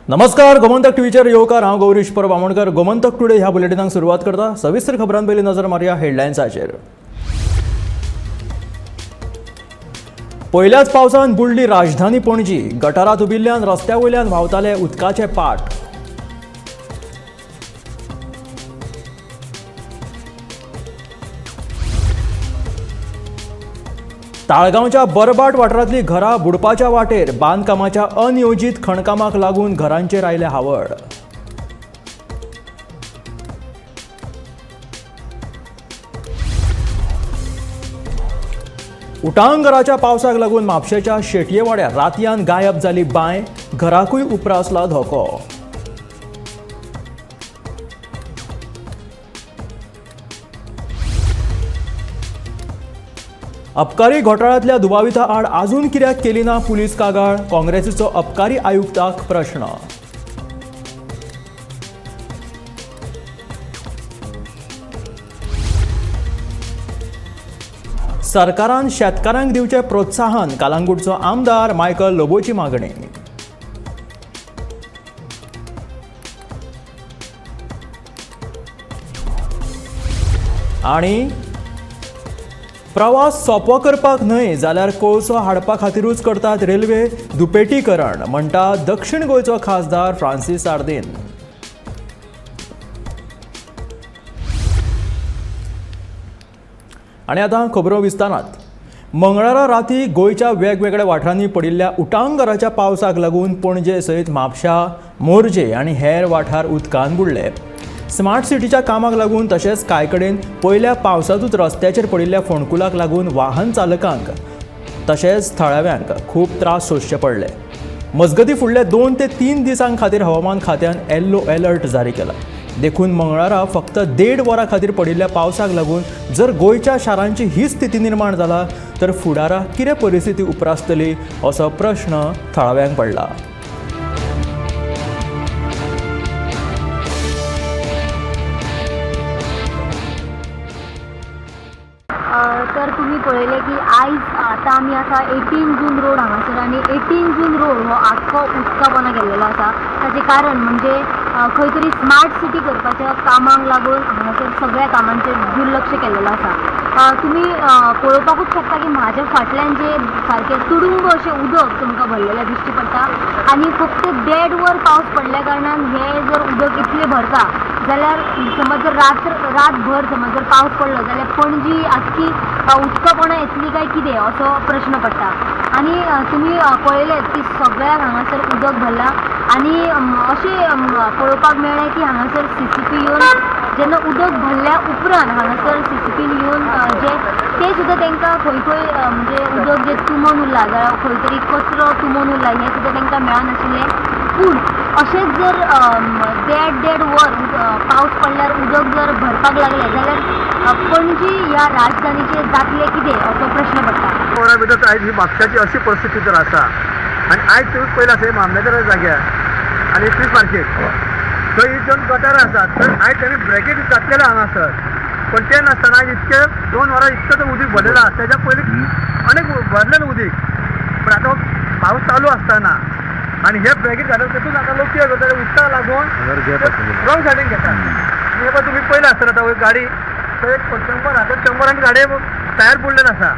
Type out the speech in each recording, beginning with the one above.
नमस्कार, गोमंतक टीव्हीचेर येवकार. हांव गौरीश परब आमोणकर. गोमंतक टुडे ह्या बुलेटिनाक सुरवात करता. सविस्तर खबरां पयलीं नजर मारया हेडलायन्साचेर. पयल्याच पावसान बुडली राजधानी पणजी. गटारात उबिल्ल्यान रस्त्या वयल्यान व्हांवताले उदकाचे पाट. ताळगांवच्या बरबाट वाठारांतली घरां बुडपाच्या वाटेर. बांदकामाच्या अनियोजीत खणकामाक लागून घरांचेर आयले हावळ. उटांगराच्या पावसाक लागून म्हापशेच्या शेटयेवाड्यार रातयान गायब जाली बांय. घराकूय उप्रासला धोको. अबकारी घोटाळ्यांतल्या दुबाविता आड अजून कित्याक केली ना पुलीस कागाळ? काँग्रेसीचो अबकारी आयुक्ताक प्रश्न. सरकारान शेतकारांक दिवचें प्रोत्साहन. कालांगुटचो आमदार मायकल लोबोची मागणी. आनी प्रवास सोंपो करपाक न्हय जाल्यार कोळसो हाडपा खातीरूच करतात रेल्वे दुपेटीकरण, म्हणटा दक्षिण गोंयचो खासदार फ्रांसीस सार्दीन. आनी आतां खबरो विस्तारात. मंगळारा राती गोंयच्या वेगवेगळ्या वाठारांनी पडिल्ल्या उटांगराच्या पावसाक लागून पणजे सयत म्हापशा, मोरजे आनी हेर वाठार उदकान बुडले. स्मार्ट सिटीच्या कामाक लागून तशेंच कांय कडेन पयल्या पावसांतूच रस्त्याचेर पडिल्ल्या फोंडकुलाक लागून वाहन चालकांक तशेंच थळाव्यांक खूब त्रास सोंसचे पडले. मजगतीं, फुडल्या 2 ते 3 दिसां खातीर हवामान खात्यान येल्लो अलर्ट जारी केला. देखून मंगळारा फक्त 1.5 वरां खातीर पडिल्ल्या पावसाक लागून जर गोंयच्या शारांची ही स्थिती निर्माण जाला तर फुडारा कितें परिस्थिती उप्रासतली असो प्रश्न थळाव्यांक पडला. तर तुमी पळयलें की आयज आतां आमी आसा 18 जून रोड हांगासर आनी 18 जून रोड हो आख्खो उदका पोंदा गेल्लेलो आसा. ताचें कारण म्हणजे खंय तरी स्मार्ट सिटी करपाच्या कामाक लागून हांगासर सगळ्या कामांचेर दुर्लक्ष केल्लेलो आसा. तुमी पळोवपाकूच शकता की म्हाज्या फाटल्यान जे सारकें तुडुंब अशें उदक तुमकां भरलेलें दिश्टी पडटा आनी फक्त 1.5 वर पावस पडल्या कारणान हें जर उदक इतलें भरता जाल्यार समज जर रातभर समज जर पावस पडलो जाल्यार पणजी आख्खी उदका पोंदा येतली काय कितें असो प्रश्न पडटा. आनी तुमी पळयलेंच की सगळ्याक हांगासर उदक भरलां आनी अशें पळोवपाक मेळ्ळें की हांगासर सीसीपी येवन जेन्ना उदक भरल्या उपरांत हांगासर सीसीपीन येवन जे ते सुद्दां तांकां खंय खंय म्हणजे उदक जें तुंबून उरलां जाल्यार खंय तरी कचरो तुंबून उरला हें सुद्दां तांकां मेळनाशिल्लें. पूण अशेंच जर 1.5 वर पावस पडल्यार उदक जर भरपाक लागलें जाल्यार पणजी ह्या राजधानीचेर जातलें कितें असो प्रश्न पडटा. वरां भितर आयज ही म्हापशाची अशी परिस्थिती तर आसा आनी आयज तुमी पयलें आसा मामलेदारा जाग्यार आनी फीश मार्केट थंय ही दोन गटारां आसात, थंय आयज ताणें ब्रेकेट घातलेलें हांगासर, पण तें नासतना आयज इतकें 2 वरां इतकें तें उदीक भरलेलें आसा. तेज्या पयलीं अनेक भरलेलें उदीक, पण आतां पावस चालू आसतना आनी हे ब्रेकेट घालून तेतून आतां लोक कितें करता, उदकाक लागून रॉंग सायडीन घेतात. आनी हे पळय तुमी पयलें आसतना आतां गाडी थंय एक 100 आसा, 100 गाडये टायर बुडलेले आसा.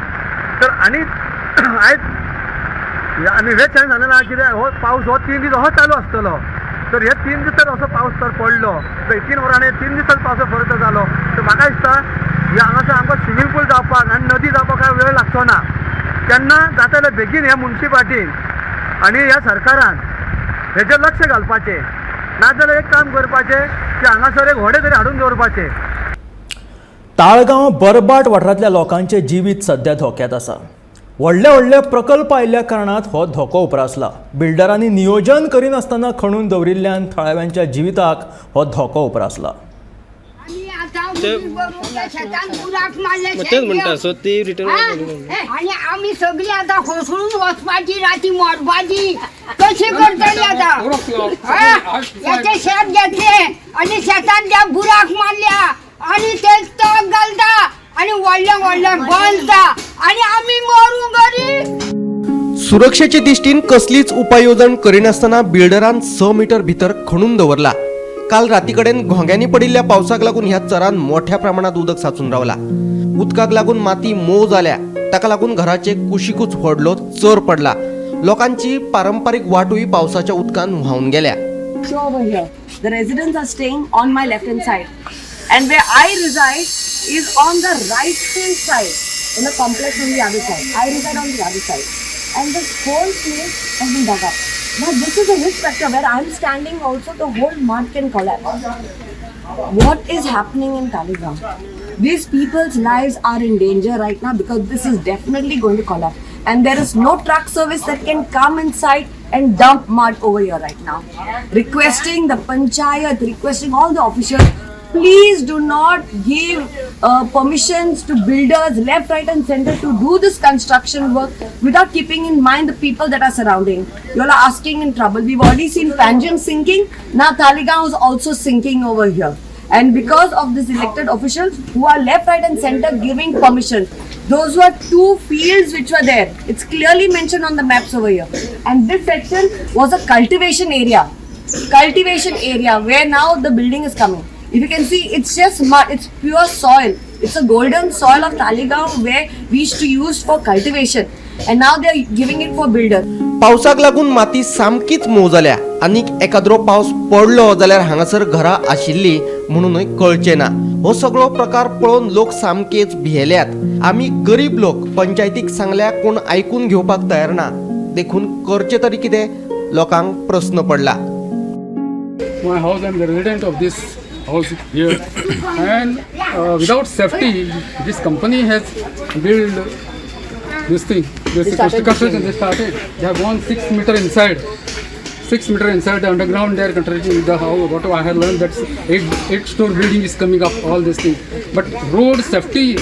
तर आनी आयज आनी हेच सांगलें ना कितें हो पावस हो 3 दीस हो चालू आसतलो, तर हे 3 दीस जर असो पावस तर पडलो तर 3 वरां 3 दिसांत पावसा फरक जालो तर म्हाका दिसता हे हांगासर आमकां स्विमींग पूल जावपाक आनी नदी जावपाक काय वेळ लागचो ना. तेन्ना जाता जाल्यार बेगीन ह्या मुन्सिपाल्टीन आनी ह्या सरकारान हेजेर लक्ष घालपाचें, नाजाल्यार एक काम करपाचें की हांगासर एक व्हडें तरी हाडून दवरपाचें. ताळगांव बरबाट वाठारांतल्या लोकांचें जिवीत सध्या धोक्यांत आसा. व्हडले व्हडले प्रकल्प आयिल्ल्या कारणात हो धोको उप्रासला. बिल्डरांनी नियोजन करिनासतना खणून दवरिल्ल्यान थळाव्यांच्या जिविताक हो धोको उप्रासला. तेच म्हणटा सो ती रिटर्न आनी आमी सगळीं आतां कोसळून वचपाची, राती मरपाची कशी करतली आतां? हेचे शेत घेतलें आनी शेतान त्या बुराक मारल्या आनी ते तक घालता आनी व्हडलें व्हडलें बांदता आनी आमी मरूं गरीब. सुरक्षेचे दृष्टीन कसलीच उपाय येवजण करिनासतना बिल्डरान 6 मिटर भितर खणून दवरला. काल रातीकडेन घोंग्यांनी पडिल्ल्या पावसाक लागून ह्या चरान मोठ्या प्रमाणात उदक साचून रावला. उदकाक लागून माती मोव जाल्या. ताका लागून घराचे कुशीकूच व्हडलो चर पडला. लोकांची पारंपारीक वाटूय पावसाच्या उदकान व्हांवन गेल्या. Show over here. The residents are staying on my left hand side. And where I reside is on the right hand side, in the complex on the other side. I reside on the other side. And this whole place has been dug up. Now this is a risk factor. Where I'm standing also, the whole mud can collapse. What is happening in Taleigao? These people's lives are in danger right now because this is definitely going to collapse. And there is no truck service that can come inside and dump mud over here right now. Requesting the panchayat, requesting all the officials, please do not give permissions to builders left, right, and center to do this construction work without keeping in mind the people that are surrounding. You all are asking in trouble. We've already seen Panjim sinking. Now Taleigao is also sinking over here. And because of these elected officials who are left, right, and center giving permission, those were two fields which were there. It's clearly mentioned on the maps over here. And this section was a cultivation area. Cultivation area where now the building is coming. If you can see, it's just mud, it's pure soil. It's a golden soil of Taleigao where we used to use for cultivation. And now they are giving it for builders. पावसाक लागून माती सामकीच मोव जाल्या. आनीक एकाद्रो पावस पडलो जाल्यार हांगासर घरां आशिल्लीं म्हणूनय कळचें ना. हो सगळो प्रकार पळोवन लोक सामकेच भियेल्यात. आमी गरीब लोक पंचायतीक सांगल्यार कोण आयकून घेवपाक तयार ना. देखून करचें तरी कितें, लोकांक प्रस्न पडला. My house, I'm the resident of this house here, and without safety, this company has built this thing, this construction they started. They have gone 6 meter inside, 6 meter inside the underground. They are constructing the house. What I have learned, that's eight store building is coming up, all this thing. But road safety,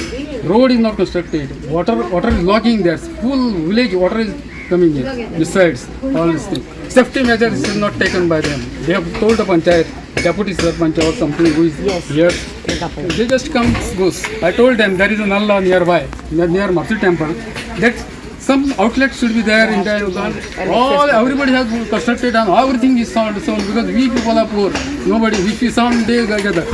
road is not constructed. Water is locking there. Full village water is coming in. Besides all this thing, safety measures is not taken by them. They have told the panchayat, deputy sarpanch or something who is here. They just come, goes. I told them there is a nallah nearby, near Marti temple. That some outlet should be there in the all, everybody has constructed and everything is sound sound because we people are poor. Nobody, if we someday gather.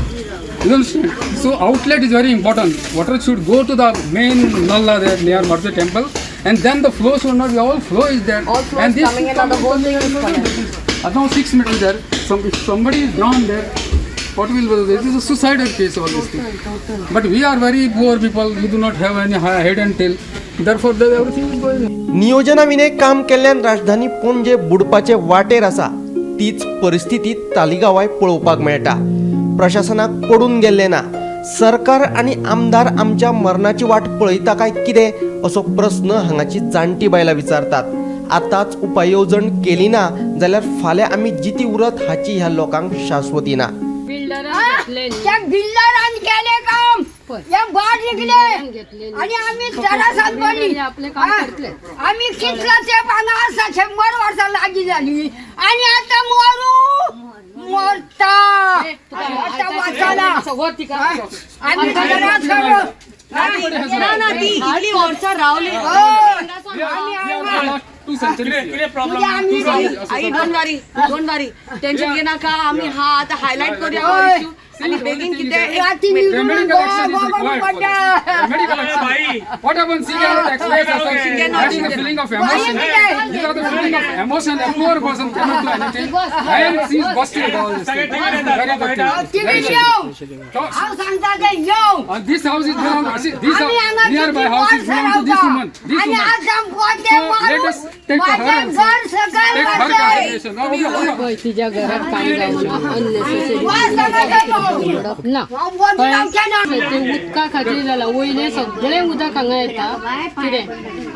You understand? So outlet is very important. Water should go to the main nallah there near Marti temple, and then the flow should not be, all flow is there. All flow and is this coming in and the whole thing is collapsed. Now 6 meters there. Some if somebody is drowned there, what will be? This is a suicidal case, all this thing. But we are very poor people. We do not have any head and tail. Therefore, everything is going. नियोजना विणें काम केल्ल्यान राजधानी पणजे बुडपाचे वाटेर आसा. तीच परिस्थिती तालिगांवाय पळोवपाक मेळटा. प्रशासनाक पडून गेल्लें ना. सरकार आनी आमदार आमच्या मरणाची वाट पळयता काय कितें, असो प्रस्न हांगाची जाणटी बायलां विचारतात. आतांच उपाय येवजण केली ना जाल्यार फाल्यां आमी जिती उरत हाची ह्या लोकांक शाश्वती ना. त्या बिल्डरान केले काम, हे बाट निघले आणि आम्ही जरा पडली. हा? आम्ही कितला ते हांगा आसा, 100 वर्सां लागीं जाली आणि आता मरू मरता आता वाचाला आम्ही जरा सगळं ना ना, ती इतली वर्सां रावली. Two centuries here. म्हणजे आम्ही आई, don't worry, don't worry, tension घेनाका. आमी हा आता हायलायट करूया हो issue आणि बेगीन कितें राती निघून Medical action is required for पडटा this. Medical action. What happens? She cannot express herself. She cannot. That is the feeling of emotion. These are the feeling of emotion. A poor person cannot do anything. And she is busted all this thing. Very pathetic. तिने येऊ हांव सांगता ते येऊ. And this house is belong. See, this आम्ही house, हांगा nearby house is belong to this woman. This आणि woman. आज आमकां ते So let us take her माझें also. घर सकयल Take her बसय. consideration. Now, okay, okay. तिच्या घरात काय जावं अननेसेसरी पडप ना. हांव वचून रावचें ना. ते उदका खातीर जाला. वयलें सगळें उदक हांगा येता कितें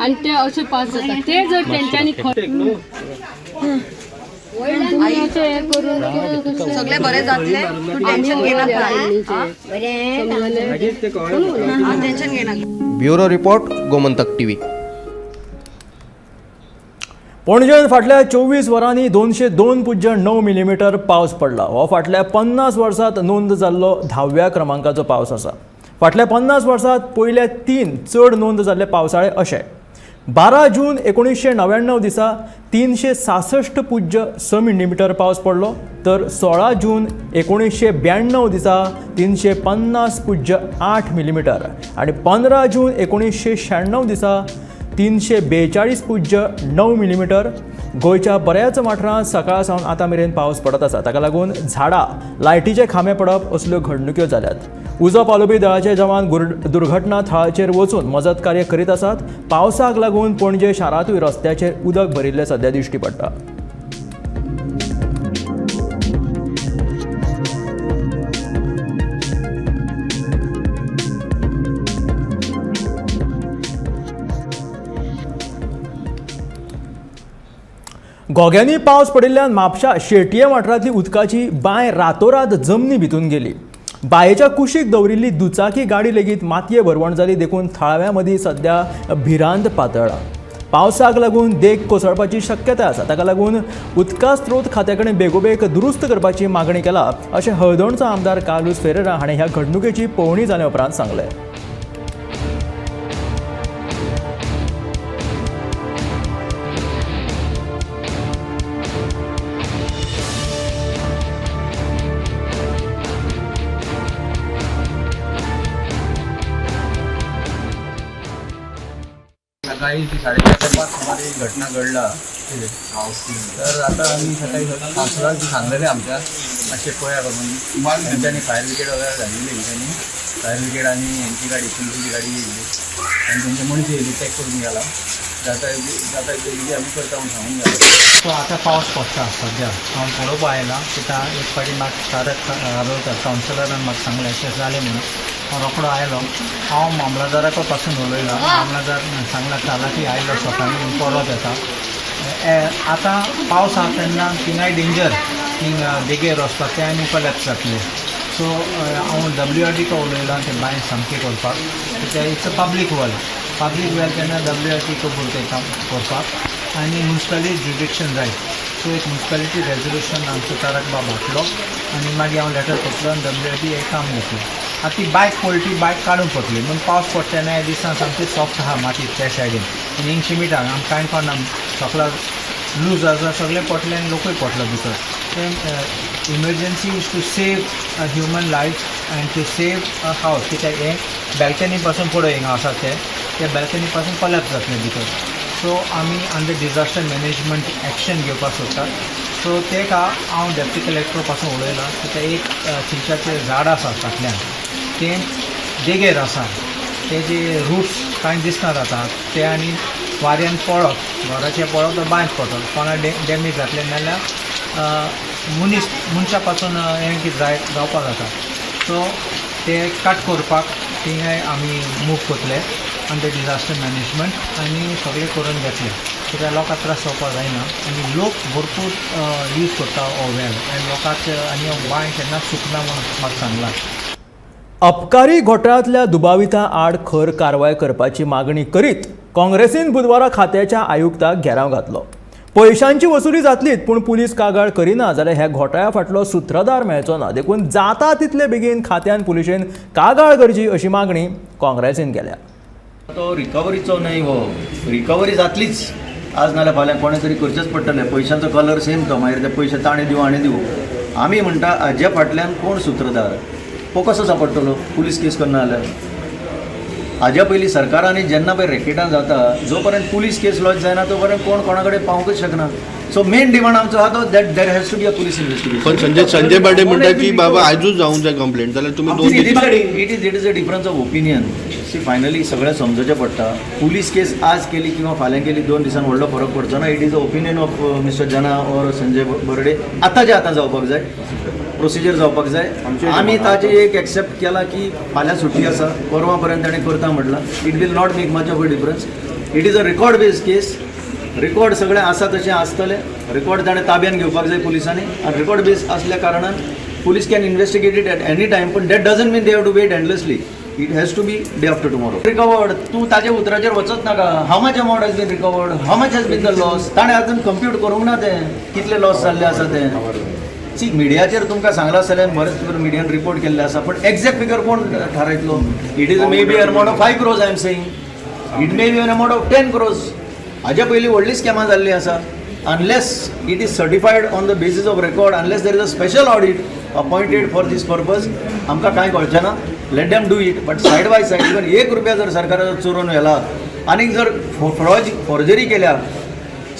आनी ते अशें पास जाता. ते जर तेंच्यांनी तुमी अशें हें करून कितें कशें सगळे बरें जातलें, तूं टेन्शन घेनाका. टेन्शन घेनाका. Bureau report, Gomantak TV. पणजेन फाटल्या 24 वरांनी 202.9 मिलीमिटर पावस पडला. हो फाटल्या 50 वर्सांत नोंद जाल्लो धाव्या क्रमांकाचो पावस आसा. फाटल्या 50 वर्सांत पयल्या तीन चड नोंद जाल्ले पावसाळे अशे: 12 जून 1999 दिसा 366.6 मिलीमीटर पावस पडलो, तर 16 जून 1992 दिसा 350.8 मिलीमीटर आनी 15 जून 1996 दिसा 342.9 मिलीमीटर। गोंयच्या बऱ्याच वाठारांत सकाळ सावन आतां मेरेन पावस पडत आसा। ताका लागून झाडां, लायटीचे खांबे पडप असल्यो घडणुक्यो जाल्यात। उजो पालोवपी दळाचे जवान दुर्घटना थळाचेर वचून मजत कार्य करीत आसात। पावसाक लागून पणजे शारांतूय रस्त्याचेर उदक भरिल्लें सध्या दिश्टी पडटा। घोग्यांनी पावस पडिल्ल्यान म्हापशा शेटये वाठारांतली उदकाची बांय रातोरात जमनी भितून गेली। बांयेच्या कुशीक दवरिल्ली दुचाकी गाडी लेगीत मातये भरवण जाली, देखून थळाव्यां मदीं सध्या भिरांत पातळ्ळा। पावसाक लागून देग कोसळपाची शक्यताय आसा, ताका लागून उदका स्रोत खात्या कडेन बेगोबेग दुरुस्त करपाची मागणी केला अशें हळदोणचो आमदार कार्लूस फेरेरा हाणें ह्या घडणुकेची पळोवणी जाले उपरांत सांगलें। सकाळी 4:30 सुमारे ही घटना घडला। तर आता आम्ही सकाळी काउन्सिलरांक सांगलेले आमच्या मातशें पळया म्हणून, तेंच्यांनी फायर ब्रिगेड वगैरे धाडिल्ली, तेंच्यांनी फायर ब्रिगेड आनी हेंची गाडी पुलिसांची गाडी येयल्ली आनी तेंचे मनीस येयले, चॅक करून गेला, जाता जाता इतले आमी करता म्हणून सांगून गेला। सो आतां पावस पडटा सद्या, हांव पळोवपा आयला कित्याक एक फावटी म्हाका तारक आरोलकर कावन्सिलरान म्हाका सांगलें अशें जालें म्हणून हांव रोकडो आयलो। हांव मामलादाराको पासून उलयलां, मामलादार सांगला तालाकी आयलो सकाळीं परत येता। आतां पावस आहा तेन्ना थिंगाय डेंजर, थिंग देगेर वचपाक तें आनी कॉलेप्स जातलें। सो हांव WRD को उलयलां तें बांय सामकें करपाक, कित्याक it's a public well, public well तेन्ना WRD को बरयता करपाक आनी मुन्सिपालिटी जुरिडिक्शन जाय। सो एक मुन्सिपालिटी रेजोल्युशन आमचो तारक बाब हाडलो आनी मागीर हांव लेटर करतलो आनी WRD हें काम घेतलें। आतां ती बायक पडली, ती बायक काडूंक पडटली म्हूण पावस पडटा तेन्ना ह्या दिसान सामकी सॉफ्ट आहा माती त्या सायडीन आनी हिंग शिमिटाक आमकां कांय कोणा सगळो लूज आसा, सगळें पडलें आनी लोकूय पडलो भितर। तें emergency is to save a human life and to save a house, कित्याक हें बॅल्कनी पासून पळय हिंगा आसा तें ते बॅल्कनी पासून कॉलेप्स जातलें भितर। सो आमी अंडर डिजास्टर मॅनेजमेंट एक्शन घेवपाक सोदतात। सो तेका हांव डेप्टी कलेक्टर पासून उलयलां, कित्याक एक चिंचाचें झाड आसा फाटल्यान तें देगेर आसा, तेजे रुट्स कांय दिसना जाता ते आनी वाऱ्यान पडत घराचें पडत बांयत पडत कोणा डॅमेज जातलें नाल्यार मनीस मनशा पासून हें कितें जाय जावपाक जाता। सो ते कट करपाक थिंगाय आमी मूव करतले अंडर डिजास्टर मॅनेजमेंट आनी सगळें करून घेतलें, कित्याक लोकांक त्रास जावपाक जायना आनी लोक भरपूर यूज करता हो वेल आनी लोकांक आनी हो बांय केन्ना सुकना म्हणून म्हाका सांगलां। अबकारी घोटाळ्यांतल्या दुबावितां आड खर कारवाय करपाची मागणी करीत काँग्रेसीन बुधवारा खात्याच्या आयुक्ताक घेराव घातलो। पयशांची वसुली जातलीच पूण पुलीस कागाळ करिना जाल्यार ह्या घोटाळ्या फाटलो सुत्रधार मेळचो ना, देखून जाता तितले बेगीन खात्यान पुलिशेन कागाळ करची अशी मागणी काँग्रेसीन केल्या। तो रिकवरीचो न्हय, हो रिकवरी जातलीच आज नाल्यार फाल्यां कोणें तरी करचेंच पडटलें। पयशांचो कलर सेम तो, मागीर ते पयशे ताणें दिवं हाणें दिवं। आमी म्हणटा हाज्या फाटल्यान कोण सुत्रधार हो कसो सापडटलो पुलीस केस करना जाल्यार। हाज्या पयलीं सरकारांनी जेन्ना पळय रॅकेटां जाता जो पर्यंत पुलीस केस लॉज जायना तो पर्यंत कोण कोणा कडेन पावूंकच शकना। सो मेन डिमांड आमचो आहा तो that there has to be a police investigation. पण संजय बार्डे म्हणटा की बाबा आयजूच जावंक जाय कंप्लेंट, जाल्यार तुमी दोन it is a difference of opinion. See finally सगळें समजोवचें पडटा। पुलीस केस आज केली किंवा फाल्यां केली दोन दिसान व्हडलो फरक पडचो ना। It is a opinion of mister Jana or Sanjay Barde. आतांच्या आतां जावपाक जाय, प्रोसिजर जावपाक जाय। आमी ताजे एक एक्सेप्ट केला की फाल्यां सुटी आसा, परवां पर्यंत ताणें करता म्हटलां। It will not make much of a difference. It is a record based case. Record सगळें आसा तशें आसतलें, रेकॉर्ड ताणें ताब्यान घेवपाक जाय पुलिसांनी आनी रेकॉर्ड बेज आसल्या कारणान police can investigate it at any time, पण that doesn't mean they have to wait endlessly. It has to be day after tomorrow. Recovered तूं ताजे उतराचेर वचत नाका। How much amount has been recovered, how much has been the loss, ताणें आजून compute करूंक ना तें कितले लॉस जाल्ले आसा तें। सी मिडियाचेर तुमकां सांगलां आसतलें, बरेच मिडियान रिपोर्ट केल्ले आसा, पण एक्झॅक्ट फिगर कोण थारायतलो? It is may be an amount of 5 crores I am saying, it may be an amount of 10 crores. हाज्या पयलीं व्हडलीं स्कॅमां जाल्लीं आसा. Unless it is certified on the basis of record, unless there is a special audit appointed for this purpose, आमकां कांय कळचें ना. Let them do it, but side by side even एक रुपया जर सरकाराचो चोरून व्हेला आनीक जर फोर्जरी केल्या,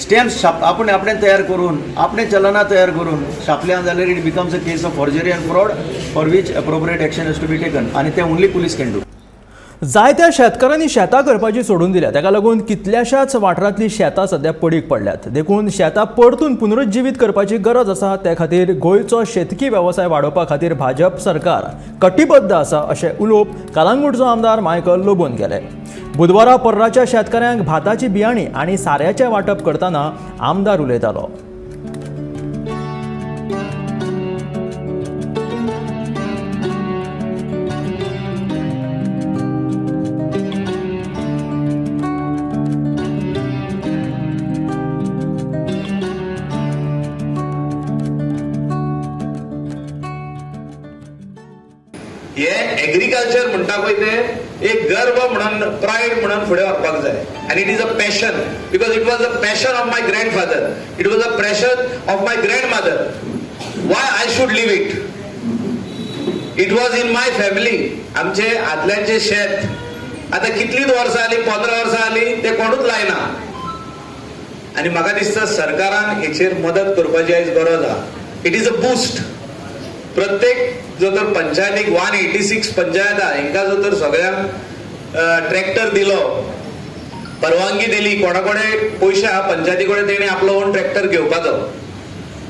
स्टॅम्प्स छाप आपूण आपणें तयार करून आपणें चलनां तयार करून छापल्या जाल्यार it becomes a case of forgery and fraud for which appropriate action has to be taken आनी तें ओन्ली पुलीस can do. जायत्या शेतकारांनी शेतां करपाची सोडून दिल्या. ताका लागून कितल्याशाच वाठारांतलीं शेतां सद्या पडीक पडल्यात. देखून शेतां परतून पुनरुज्जिवीत करपाची गरज आसा. ते खातीर गोंयचो शेतकी वेवसाय वाडोवपा खातीर भाजप सरकार कटिबद्ध आसा अशें उलोवप कलांगूटचो आमदार मायकल लोबोन केलें. बुधवारा पर्राच्या शेतकाऱ्यांक भाताची बियाणी आनी साऱ्याचें वांटप करतना आमदार उलयतालो. एग्रीकल्चर म्हणटा पळय ते एक गर्व म्हणून, प्रायड म्हणून फुडें व्हरपाक जाय. आनी it is a passion because it was a passion of my grandfather, it was a passion of my grandmother. Why I should leave it? It was in my family. आमचे आदल्यांचे शेत आतां कितलींच वर्सां जालीं, 15 वर्सां जालीं, ते कोणूच लायना. आनी म्हाका दिसता सरकारान हेचेर मदत करपाची आयज गरज आहा. It is a boost. प्रत्येक जो तर पंचायतीक 186 पंचायत आहा हेंकां जो तर सगळ्यांक ट्रॅक्टर दिलो, परवानगी दिली, कोणा कडेन पयशे आहा पंचायती कडेन तेणी आपलो ओन ट्रॅक्टर घेवपाचो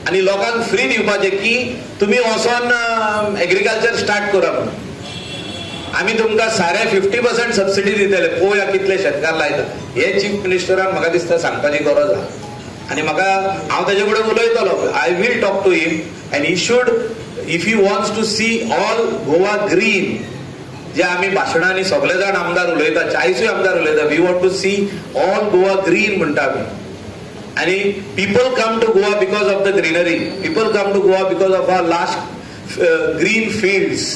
आनी लोकांक फ्री दिवपाचें की तुमी वचोन एग्रीकल्चर स्टार्ट करा म्हणून. आमी तुमकां सारें 50% सबसिडी दितले, पळोवया कितले शेतकार लायता. हे चीफ मिनिस्टरान म्हाका दिसता सांगपाची गरज आहा. आनी म्हाका हांव ताजे कडेन उलयतलो. I will talk to him and he should, if he wants to see all Goa green, जे आमी भाशणांनी सगळे जाण आमदार उलयता, 40 आमदार उलयता, we want to see all Goa green म्हणटा आमी. आनी people come to Goa because of the greenery, people come to Goa because of our last green fields,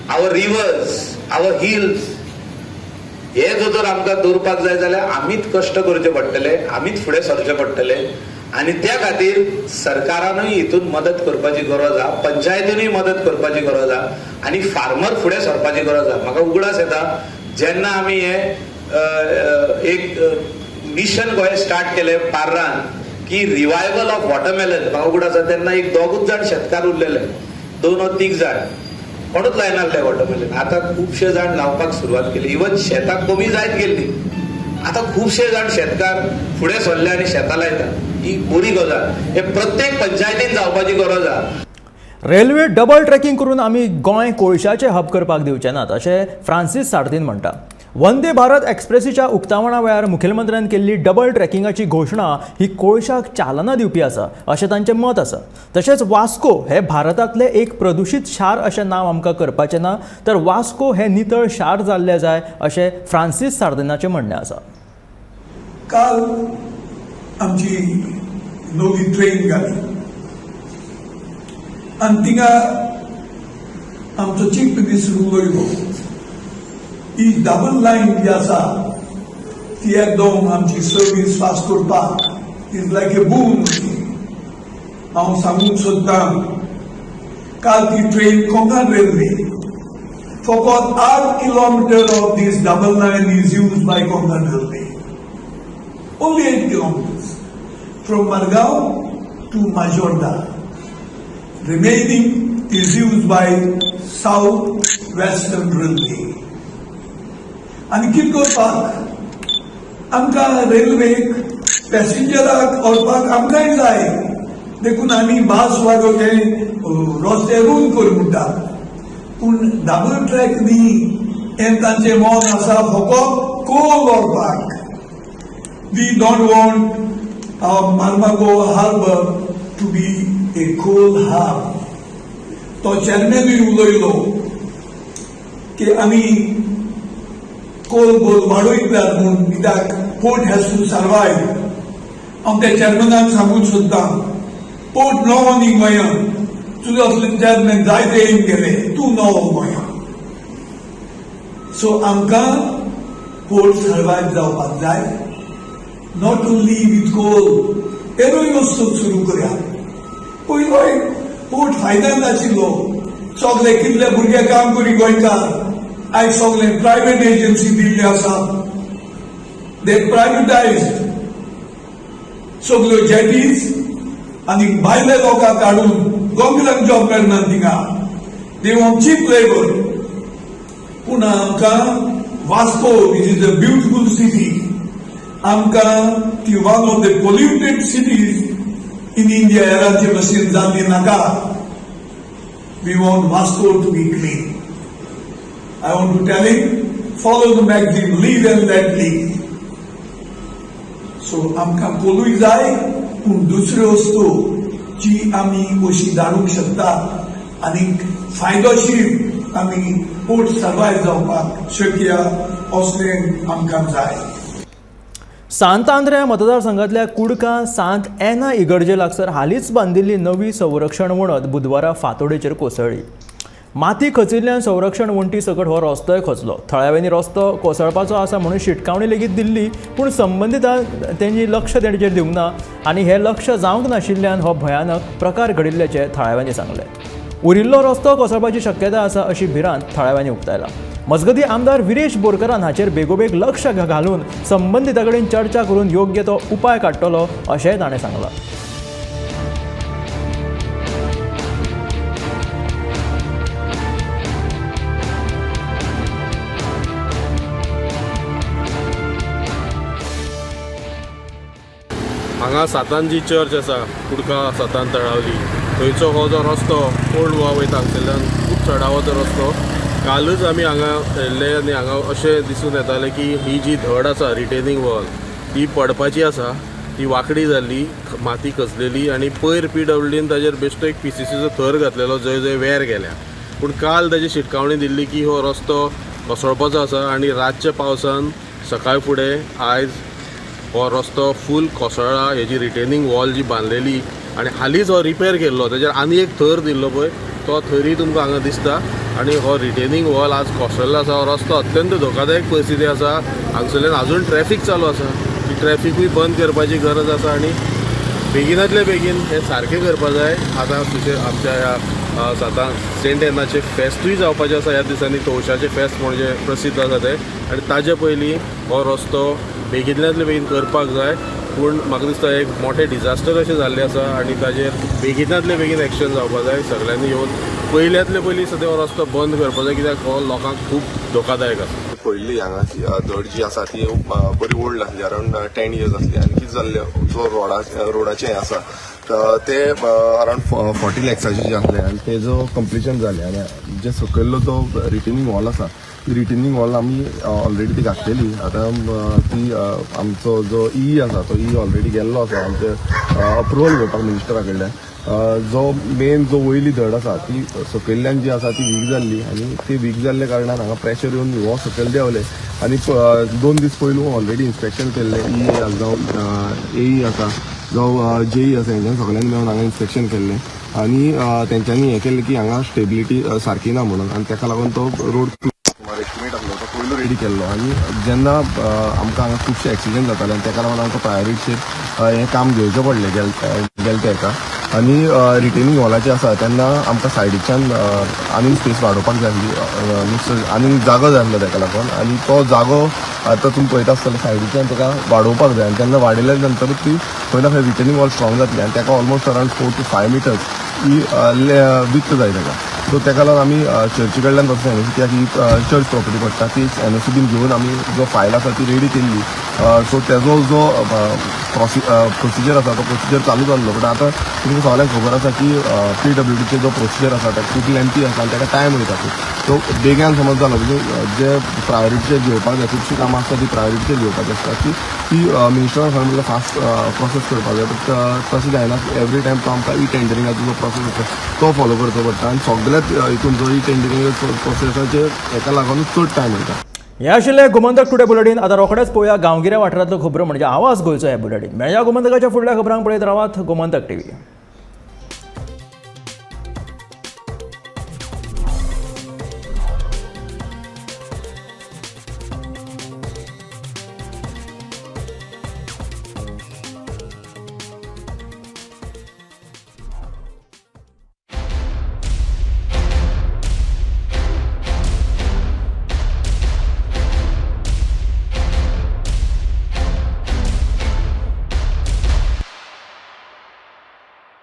our rivers, our hills. हे जो जर आमकां दवरपाक जाय जाल्यार आमीच कश्ट करचे पडटले, आमीच फुडें सरचें पडटले. आनी त्या खातीर सरकारानूय हितून मदत करपाची गरज आहा, पंचायतीनूय मदत करपाची गरज आहा आनी फार्मर फुडें सरपाची गरज आहा. म्हाका उगडास येता जेन्ना आमी हे एक मिशन गोंय स्टार्ट केलें पार्रान की रिवायवल ऑफ वॉटरमेलन, म्हाका उगडास आसा तेन्ना एक 2 जाण शेतकार उरलेले, 2 वा 3 जाण, कोणूच लायनासले वॉटरमेलन. आतां खुबशे जाण लावपाक सुरवात केली. इवन शेतां कमी जायत गेल्ली, आतां खुबशे जाण शेतकार फुडें सरले आनी शेतां लायतात. ही बरी गजाल, हे प्रत्येक पंचायतीन जावपाची गरज आहा. रेल्वे डबल ट्रॅकिंग करून आमी गोंय कोळशाचें हब करपाक दिवचे नात अशें फ्रांसीस सार्दीन म्हणटा. वंदे भारत एक्सप्रेसीच्या उक्तावणा वेळार मुखेलमंत्र्यान केल्ली डबल ट्रॅकिंगाची घोशणा ही कोळशाक चालना दिवपी आसा अशें तांचें मत आसा. तशेंच वास्को हे भारतांतलें एक प्रदुशीत शार अशें नांव आमकां करपाचें ना, तर वास्को हें नितळ शार जाल्लें जाय अशें फ्रांसीस सार्दिनाचें म्हणणें आसा. काल आमची नवी ट्रेन घाली आनी थिंगा आमचो चीफ मिनिस्टर उलयलो. ही डबल लायन जी आसा ती एकदम आमची सर्वीस फास्ट करपाक is like a बून. हांव सांगूंक सोदतां, काल ती ट्रेन कोंकण रेल्वे फकत 8 kilometre of this double line is use by Konkan railway. Only 8 kilometers from Margao to Majorda. Remaining is used by South Western Railway. आनी कितें करपाक आमकां रेल्वेक पॅसेंजराक व्हरपाक आमकांय जाय, देखून आमी बास वागोवचें रस्ते रूंद कर म्हणटा, पूण डबल ट्रॅक न्ही हें तांचें मन आसा फकत कोल व्हरपाक. We don't want our Marmagao harbour to be a coal hub. तो चेअरमॅनूय उलयलो की आमी कोल बोल वाडयतल्यात म्हूण, कित्याक पोर्ट हॅज टू सर्वायव. हांव त्या चेअरमॅनाक सांगूंक सोदतां, पोर्ट नवो न्ही गोंयांत, तुजो असले चेअरमॅन जायते येवन गेले, तूं नवो गोंयांत. सो आमकां पोर्ट सर्वायव जावपाक जाय. Not only with coal, हेरूय वस्तू सुरू करया. पयलो एक पोर्ट फायद्यान आशिल्लो. सगळे कितले भुरगे काम करी गोंयकार, आयज सगळे प्रायवेट एजन्सी दिल्ली आसा. दे प्रायवेटायज सगल्यो जेटीज आनी भायले लोकांक काडून गोंयकारांक जॉब मेळना थिंगा. They want cheap labour. पूण आमकां Vasco, it is a beautiful city, आमकां ती one of the polluted cities in India हेरांचे भशेन जाल्ली नाका. We want Vasco to be clean. I want to tell him, follow the maxim, live and let live. So आमकां कोलूय जाय, पूण दुसऱ्यो वस्तू जी आमी अशी धाडूंक शकता आनी फायदोशीर आमी पोर्ट सर्वायव जावपाक शक्य असलें आमकां जाय. सांत आंद्रे मतदारसंघातल्या कुडका सांत एना इगर्जे लागसर हालींच बांदिल्ली नवी संरक्षण वणत बुधवारा फांतोडेचेर कोसळ्ळी. माती खचिल्ल्यान संरक्षण वण्टी सकट हो रस्तोय खचलो. थळाव्यांनी रस्तो कोसळपाचो आसा म्हणून शिटकावणी लेगीत दिल्ली, पूण संबंदितांक तेंची लक्ष तेंचेर दिवंक ना आनी हें लक्ष जावंक नाशिल्ल्यान हो भयानक प्रकार घडिल्ल्याचें थळाव्यांनी सांगलें. उरिल्लो रस्तो कोसळपाची शक्यता आसा अशी भिरांत थळाव्यांनी उक्तायला. मजगती, आमदार विरेश बोरकरान हाचेर बेगोबेग लक्ष घालून संबंदिता कडेन चर्चा करून योग्य तो उपाय काडटलो अशेंय ताणें सांगलां. हांगा सातान जी चर्च आसा, कुडका सातान तळावली, थंयचो हो जो रस्तो ओल्ड गोवा वयता हांगसरल्यान खूब चडावतो रस्तो. कालच आमी हांगा येयल्ले आनी हांगा अशें दिसून येतालें की ही जी धड आसा रिटेनिंग वॉल ती पडपाची आसा. ती वांकडी जाल्ली, माती खचलेली आनी पयर पीडब्ल्यूडीन ताजेर बेश्टो एक पीसीसीचो थर घातलेलो जंय जंय वेर गेल्या. पूण काल ताजी शिटकावणी दिल्ली की हो रस्तो कोसळपाचो आसा आनी रातच्या पावसान सकाळ फुडें आयज हो रस्तो फूल कोसळ्ळा. हेजी रिटेनिंग वॉल जी बांदलेली आनी हालींच हो रिपेर केल्लो तेजेर आनी एक थर दिल्लो पळय, तो थरय तुमकां हांगा दिसता. आनी हो रिटेनिंग वॉल आज कोसळ्ळो आसा. हो रस्तो अत्यंत धोकादायक परिस्थिती आसा. हांगसरल्यान आजून ट्रॅफीक चालू आसा, ती ट्रॅफिकूय बंद करपाची गरज आसा आनी बेगिनातले बेगीन हें सारकें करपा जाय. आतां तुजे आमच्या ह्या सातां सेंट एनाचें फेस्तूय जावपाचें आसा ह्या दिसांनी, तवशाचें फेस्त म्हणजे प्रसिद्ध आसा तें, आनी ताजे पयलीं हो रस्तो बेगिनातले बेगीन करपाक जाय. पूण म्हाका दिसता एक मोठें डिजास्टर अशें जाल्लें आसा आनी ताजेर बेगिनातले बेगीन एक्शन जावपा जाय. सगळ्यांनी येवन पयल्यांतले पयलीं सद्या हो रस्तो बंद करपाक जाय, कित्याक हो लोकांक खूब धोकादायक आसा. पळयल्ली हांगा धड जी आसा ती बरी ओल्ड आसली, अरावंड 10 इयर्स आसली. आनी कितें जाल्लें, जो रोडाचें हें आसा ते अरावंड 40 लॅक्साचें जें आसलें आनी तेजो कंप्लिशन जालें. आनी जे सकयल्लो जो रिटेनिंग वॉल आसा ती रिटेनिंग वॉल आमी ऑलरेडी ती घातलेली. आतां ती आमचो जो ई आसा तो ई ऑलरेडी गेल्लो आसा आमचे अप्रुवल घेवपाक मिनिस्टरा कडल्यान. जो मेन जो वयली धड आसा ती सकयल्ल्यान जी आसा ती वीक जाल्ली आनी ती वीक जाल्ल्या कारणान हांगा प्रेशर येवन हो सकयल देंवले. आनी 2 दीस पयलू ऑलरेडी इन्स्पेक्शन केल्लें, ई जावं एई आसा जावं जेई आसा, हेंच्यान सगळ्यांनी मेळून हांगा इन्स्पेक्शन केल्लें आनी तेंच्यांनी हें केल्लें की हांगा स्टेबिलिटी सारकी ना म्हणून, आनी ताका लागून तो रोड सुमार एस्टिमेट आसलो तो पयलू रेडी केल्लो. आनी जेन्ना आमकां हांगा खुबशे एक्सिडंट जाताले आनी ताका लागून आमकां प्रायोरिटीचेर हें काम घेवचें पडलें गेले तेका. आनी रिटेनिंग वॉलाचें आसा तेन्ना आमकां सायडीच्यान आनीक स्पेस वाडोवपाक जाय आसली, आनीक जागो जाय आसलो ताका लागून. आनी तो जागो आतां तुमी पळयता आसतले सायडीच्यान ताका वाडोवपाक जाय आनी तेन्ना वाडयल्या नंतरूच ती खंय ना खंय रिटेनिंग वॉल स्ट्रॉंग जातली आनी ताका almost around 4 to 5 metres he with जाय ताका. सो ताका लागून आमी चर्ची कडल्यान पासून एनओसी, कित्याक ही चर्च प्रॉपर्टी पडटा, ती एनओसी बीन घेवन आमी जो फायल आसा ती रेडी केल्ली. सो तेजो जो प्रोसिजर आसा तो प्रोसिजर चालू जाल्लो. बट आतां तुमकां सगळ्यांक खबर आसा की पीडब्ल्यूडीचे जो प्रोसिजर आसा ताका खूब लेंथी आसा आनी ताका टायम वयता खूब. सो बेगान समज जालो म्हणजे जे प्रायोरिटीचेर घेवपाक जाय खुबशीं कामां आसता ती प्रायोरिटीचेर घेवपाची आसता ती ती मिनिस्टरान सांगलें म्हणल्यार फास्ट प्रोसेस करपाक जाय. बट तशें जायना, एवरी टायम तो आमकां ई टेंडरिंगाचो जो प्रोसेस आसा तो फॉलो करचो पडटा आनी सगळ्याच हितून जो ई टेंडरिंग प्रोसेसाचेर हेका लागूनच चड टायम वयता. हें आशिल्लें गोमंतक टुडे बुलेटीन. आतां रोखडेच पळोवया गांवगिऱ्या वाठारांतल्यो खबरो म्हणजे आवाज गोंयचो हें बुलेटीन. मेळया गोमंतकाच्या फुडल्या खबरांक. पळयत रावात गोमंतक टीव्ही.